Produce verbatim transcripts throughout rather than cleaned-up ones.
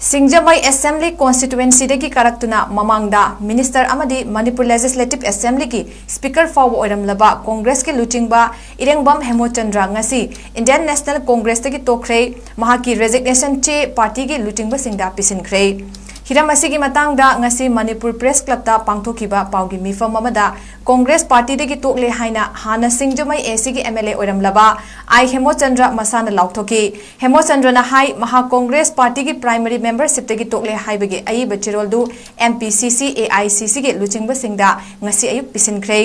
ꯁꯤꯡꯖꯃꯩ Assembly Constituencyꯗꯒꯤ ꯀꯥꯔꯛꯇꯨꯅ ꯃꯃꯥꯡꯗ Minister ꯑꯃꯗꯤ Manipur Legislative Assemblyꯒꯤ Speaker ꯐꯥꯎꯕ ꯑꯣꯏꯔꯝꯂꯕ Congressꯀꯤ ꯂꯨꯆꯤꯡꯕ ꯏꯔꯦꯡꯕꯝ ꯍꯦꯃꯣꯆꯟꯗ꯭ꯔ ꯉꯁꯤ Indian National Congressꯇꯒꯤ ꯇꯣꯛꯈ꯭ꯔꯦ꯫ ꯃꯍꯥꯛꯀꯤ resignation ꯆꯦ partyꯒꯤ ꯂꯨꯆꯤꯡꯕꯁꯤꯡꯗ ꯄꯤꯁꯤꯟꯈ꯭ꯔꯦ꯫ ꯍꯤꯔꯝ ꯑꯁꯤꯒꯤ ꯃꯇꯥꯡꯗ ꯉꯁꯤ Manipur Press Clubꯇ ꯄꯥꯡꯊꯣꯛꯈꯤꯕ ꯄꯥꯎꯒꯤ ꯃꯤꯐꯝ ꯑꯃꯗ Congress partyꯗꯒꯤ ꯇꯣꯛꯂꯦ ꯍꯥꯏꯅ ꯍꯥꯟꯅ ꯁꯤꯡꯖꯃꯩ ACꯒꯤ MLA ꯑꯣꯏꯔꯝꯂꯕ ꯑꯥꯏ ꯍꯦꯃꯣꯆꯟꯗ꯭ꯔ ꯃꯁꯥꯅ ꯂꯥꯎꯊꯣꯛꯈꯤ꯫ ꯍꯦꯃꯣꯆꯟꯗ꯭ꯔꯅ ꯍꯥꯏ, ꯃꯍꯥꯛ Congress partyꯒꯤ primary membershipꯇꯒꯤ ꯇꯣꯛꯂꯦ ꯍꯥꯏꯕꯒꯤ ꯑꯏꯕ ꯆꯦꯔꯣꯜꯗꯨ MPCC, AICCꯒꯤ ꯂꯨꯆꯤꯡꯕꯁꯤꯡꯗ ꯉꯁꯤ ꯑꯌꯨꯛ ꯄꯤꯁꯤꯟꯈ꯭ꯔꯦ꯫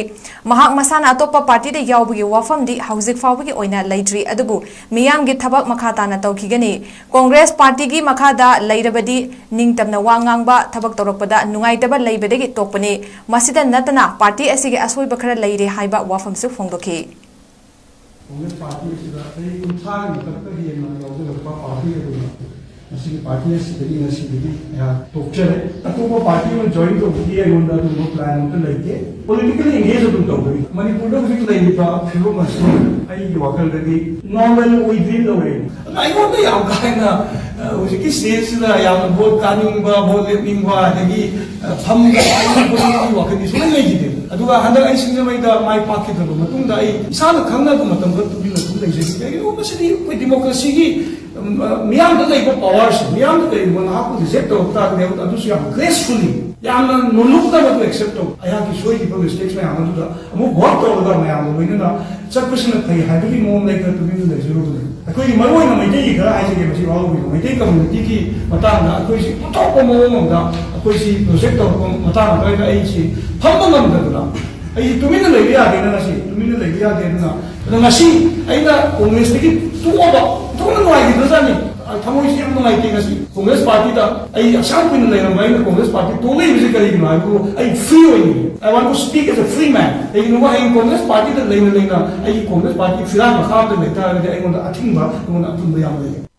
ꯃꯍꯥꯛ ꯃꯁꯥꯅ ꯑꯇꯣꯞꯄ partyꯗ ꯌꯥꯎꯕꯒꯤ ꯋꯥꯐꯝꯗꯤ ꯍꯧꯖꯤꯛ ꯐꯥꯎꯕꯒꯤ ꯑꯣꯏꯅ ꯂꯩꯇ꯭ꯔꯤ, ꯑꯗꯨꯕꯨ ꯃꯤꯌꯥꯝꯒꯤ ꯊꯕꯛ ꯃꯈꯥ ꯇꯥꯅ ꯇꯧꯈꯤꯒꯅꯤ꯫ Congress partyꯒꯤ ꯃꯈꯥꯗ ꯂꯩꯔꯕꯗꯤ ꯅꯤꯡꯇꯝꯅ ꯋꯥ ꯉꯥꯡꯕ, ꯊꯕꯛ ꯇꯧꯔꯛꯄꯗ ꯅꯨꯡꯉꯥꯏꯇꯕ ꯂꯩꯕꯗꯒꯤ ꯇꯣꯛꯄꯅꯤ꯫ ꯃꯁꯤꯗ ꯅꯠꯇꯅ party ꯑꯁꯤꯒꯤ ꯑꯁꯣꯏꯕ ꯈꯔ ꯂꯩꯔꯦ ꯍꯥꯏꯕ ꯋꯥꯐꯝꯁꯨ ꯐꯣꯡꯗꯣꯛꯈꯤ꯫ Congress party ꯑꯁꯤꯗ ꯆꯍꯤ ꯀꯨꯟꯊ꯭ꯔꯥꯒꯤ ꯃꯊꯛꯇ ꯍꯦꯟꯅ ꯌꯥꯎꯖꯔꯛꯄ party ꯑꯗꯨꯅ ꯃꯁꯤꯒꯤ party ꯑꯁꯤꯗꯒꯤ ꯉꯁꯤꯗꯒꯤ ꯑꯩꯍꯥꯛ ꯇꯣꯛꯆꯔꯦ꯫ ꯑꯇꯣꯞꯄ party ꯑꯃ join ꯇꯧꯕꯒꯤ ꯑꯩꯉꯣꯟꯗ ꯑꯗꯨꯒꯨꯝꯕ plan ꯑꯝꯇ ꯂꯩꯇꯦ꯫ Politically engage ꯑꯗꯨꯝ ꯇꯧꯒꯅꯤ꯫ ꯃꯅꯤꯄꯨꯔꯗ ꯍꯧꯖꯤꯛ ꯂꯩꯔꯤꯕ ꯐꯤꯕꯝ ꯑꯁꯤ ꯑꯩꯒꯤ ꯋꯥꯈꯜꯗꯗꯤ normal ꯑꯣꯏꯗ꯭ꯔꯤ ꯂꯧꯔꯦ꯫ ꯑꯗꯨꯅ ꯑꯩꯉꯣꯟꯗ ꯌꯥꯝ ꯀꯥ ꯍꯦꯟꯅ, ꯑ, ꯍꯧꯖꯤꯛꯀꯤ stageꯁꯤꯗ ꯌꯥꯝꯅ vote ꯀꯥꯅꯤꯡꯕ, vote ꯂꯦꯞꯅꯤꯡꯕ, ꯑꯗꯒꯤ, ꯑ, ꯐꯝꯕ ꯈꯣꯠꯄꯒꯤ ꯋꯥꯈꯜꯗꯤ ꯁꯨꯡꯂꯩ ꯂꯩꯈꯤꯗꯦ꯫ ꯑꯗꯨꯒ ꯍꯟꯗꯛ ꯑꯩ ꯁꯤꯡꯖꯃꯩꯗ ꯃꯥꯏ ꯄꯥꯛꯈꯤꯗ꯭ꯔꯕ ꯃꯇꯨꯡꯗ ꯑꯩ ꯏꯁꯥꯅ ꯈꯪꯅ ꯑꯗꯨꯝ ꯃꯇꯝ ꯈꯔ ꯇꯨꯃꯤꯟꯅ ꯑꯗꯨꯝ ꯂꯩꯖꯈꯤ꯫ ꯀꯩꯒꯤꯅꯣ ꯃꯁꯤꯗꯤ ꯑꯩꯈꯣꯏ democracyꯒꯤ, ꯎꯝ, ꯑ, ꯃꯤꯌꯥꯝꯗ ꯂꯩꯕ powerꯁꯦ, ꯃꯤꯌꯥꯝꯗ ꯀꯔꯤꯒꯨꯝꯕ ꯅꯍꯥꯛꯄꯨ reject ꯇꯧꯔꯛ ꯇꯥꯔꯒꯗꯤ ꯑꯗꯨꯁꯨ ꯌꯥꯝ gracefully, ꯌꯥꯝꯅ ꯅꯣꯂꯨꯛꯇꯕ ꯑꯗꯨ accept ꯇꯧ꯫ ꯑꯩꯍꯥꯛꯀꯤ ꯁꯣꯏꯈꯤꯕ mistakes ꯃꯌꯥꯝ ꯑꯗꯨꯗ ꯑꯃꯨꯛ work ꯇꯧꯔꯒ ꯃꯌꯥꯝꯒ ꯂꯣꯏꯅꯅ ꯆꯠꯄꯁꯤꯅ ꯐꯩ ꯍꯥꯏꯕꯒꯤ ꯃꯑꯣꯡꯗ ꯑꯩ ꯈꯔ ꯇꯨꯃꯤꯟꯅ ꯂꯩꯖꯔꯨꯕꯅꯦ꯫ ꯑꯩꯈꯣꯏꯒꯤ ꯃꯔꯨꯑꯣꯏꯅ ꯃꯩꯇꯩꯒꯤ ꯈꯔ ꯍꯥꯏꯖꯒꯦ, ꯃꯁꯤ ꯋꯥꯍꯧꯕꯤꯔꯣ꯫ ꯃꯩꯇꯩ communityꯒꯤ ꯃꯇꯥꯡꯗ ꯑꯩꯈꯣꯏꯁꯤ ꯑꯣꯟꯊꯣꯛꯄ ꯃꯑꯣꯡ ꯑꯃꯗ ꯑꯩꯈꯣꯏꯁꯤ reject ꯇꯧꯔꯛꯄ ꯃꯇꯥꯡ ꯑꯗꯨꯋꯥꯏꯗ ꯑꯩꯁꯤ ꯐꯝꯕ ꯉꯝꯗꯗꯅ ꯑꯩꯁꯤ ꯇꯨꯃꯤꯟꯅ ꯂꯩꯕ ꯌꯥꯗꯦꯅ, ꯉꯁꯤ ꯇꯨꯃꯤꯟꯅ ꯂꯩꯕ ꯌꯥꯗꯦ꯫ ꯑꯗꯨꯅ, ꯑꯗꯣ ꯉꯁꯤ ꯑꯩꯅ Congressꯇꯒꯤ ꯊꯣꯛꯑꯕ ꯑꯣꯟꯊꯣꯛꯅ ꯅꯨꯡꯉꯥꯏꯈꯤꯗ꯭ꯔꯖꯥꯠꯅꯤ꯫ ꯑ, ꯊꯃꯣꯏꯁꯤ ꯌꯥꯝ ꯅꯨꯡꯉꯥꯏꯇꯦ ꯉꯁꯤ꯫ Congress partyꯗ ꯑꯩ ꯑꯁꯥꯡ ꯀꯨꯏꯅ ꯂꯩꯔꯝꯕ ꯑꯩꯅ Congress party ꯇꯣꯛꯂꯛꯏꯕꯁꯤ ꯀꯔꯤꯒꯤꯅꯣ ꯍꯥꯏꯕꯕꯨ ꯑꯩ free ꯑꯣꯏꯅꯤꯡꯉꯤ꯫ I want to speak as a free man꯫ ꯀꯩꯒꯤꯅꯣꯕ ꯍꯌꯦꯡ Congress partyꯗ ꯂꯩꯅ ꯂꯩꯅ ꯑꯩꯒꯤ Congress party ꯐꯤꯔꯥꯟ ꯃꯈꯥꯗ ꯂꯩꯇꯥꯔꯒꯗꯤ ꯑꯩꯉꯣꯟꯗ ꯑꯊꯤꯡꯕ, ꯑꯩꯉꯣꯟꯗ ꯑꯊꯤꯡꯕ ꯌꯥꯝ ꯂꯩ꯫